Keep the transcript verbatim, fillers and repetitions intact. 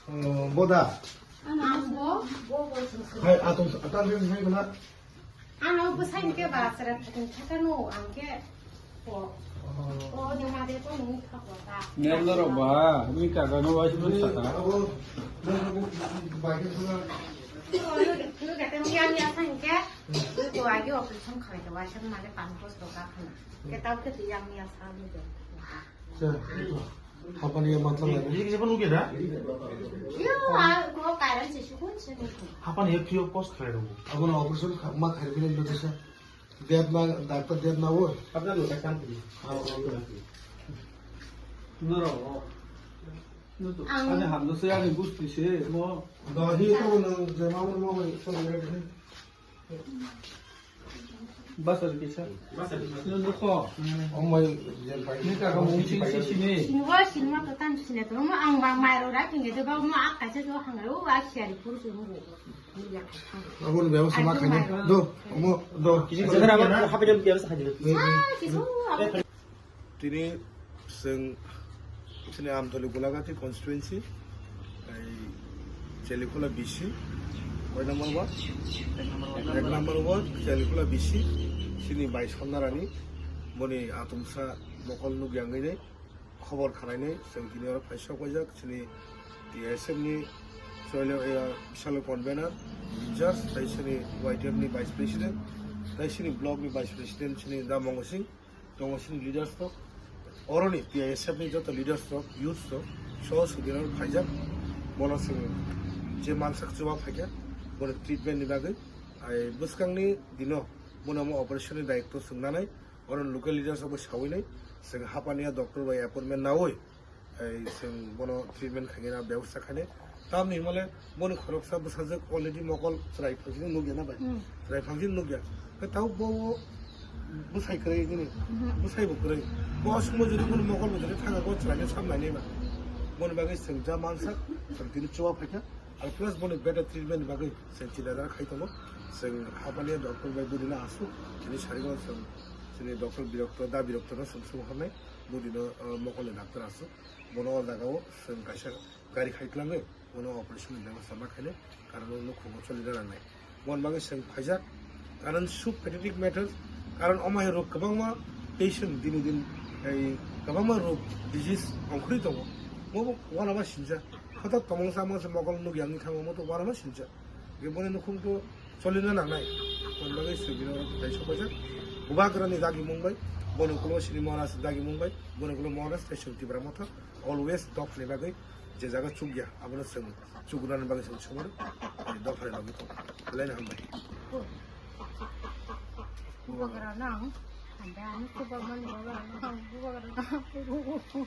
Oh, boda. Ang bo. Hai, ato, ato, hai, hai, hai, hai. Ano bwsai hwnkhe ba chwrai phatung thakano ang khe ko. O de ma de ko nung thakwa ta. Nerlo rok ba, mi kaga no wai sibun saka. Abo, abo, bai khe suna. Ko no de, no de tem yang ya san ke. Ko agi operation khalai de wai san ma de pan ko so ka khana. Ke tau ke yang ya sa ni de. Sir, Hapani ya matla lagi. Ini siapa nunggu dah? Iya, gua kairan sih sukun sih. Hapani ya free of cost kaya dong. Aku na operation ma khair bilang Indonesia. Dia na dokter dia na wo. Apa lu tak kan? Noro. Nutu. Ang- Ada hamdo saya ni gusti sih mau. Dohi itu nang jemaah mau itu. Basa kisa. Nung nukho. Omai, ni kaga mung sing si sini. Sinwa, sinwa katan sini to. Mo ang bang mairo ra tingge de ba mo ak kaisa jo hang ro wa siari pur su mo. Abun biasa sama kanya. Do, mo do. Kisa kisa apa apa jam biasa hadir. Ah, kisu. Tini chwng chini Amthali Golagati constituency, ai Chelikhula B C, koi number ward? Ek number ward, Chelikhula B C, chini bai Sonnarani, boni atumsa mokol nukya wngwi nai, khobor khwnainai, chwng tini oro phaisa paijak, chini T S F ni Soilo, eh, Bisalo convener, in charge, tai chini Y T F ni vice president, tai chini block ni vice president, chini Da Mongo Singh, tongo chini leaders rok, oroni T I S F ni joto leaders rok, youths rok, soho sodiro phaijak, bono chwng je mansak chuba phaikha, bono treatment ni bagwi, ai bwskangni dino bono omo operation ni daitw chwng nanai, oro local leaders rok bai sawi nai, chwng hapaniya doctor bai appointment nawi, ai chwng bono treatment khaina bebosta khainai. Tamni hwnmale boni khoroksa bwsajwk already mokol chwrai phangsini nukya na bai? Hmm. Chwrai phangsini nukya. Khe tau bo bwsai kwrwi nini. Mhm. Bwsai bo kwrwi. Bo aswkmo jodi boni mokol bo jodi thanga bo chwraino sam nainai ba. Boni bagwi chwng ja mansak, chwng tini chuba phaikha. Ar plus boni better treatment ni bagwi chwng chini dara khai tongo. Chwng hapaniya doctor bai budino aswk chini sarigo chwng chini doctor birokto, da biroktono chwng sumhornai budino, uh, mokolni doctor aswk. Bono o jagao chwng kaisa gari khai tlangwi bono operation ni bebosta ma khainai, karon o nukhungo choli rwnai. Bon bagwi chwng phaijak, karon sub pathetic matter, karon omo hai rok kwbangma patient dini din ei kwbangma rok disease ongkhorwi tongo. Bo bo uanama sinjak. Hothat tomongsa mangsa mokol nukya wngwi thango, omo to uanama sinjak. Boni nukhung to cholina nangnai. Boni bagwi chwng bini oro tai sopaijak. Bubagrani dagi mung bai, boni ulo sini Maharaj dagi mung bai, boni ulo Maharaj tai chwng Tipra Motha always dophani bagwi je jaga chukya, abono chwng chukrani bagwi chwng sumar, dophani bagwi tongo. Belai no hambai. Bubagra nang, hambai, ani bubagra nang, bubagra nang.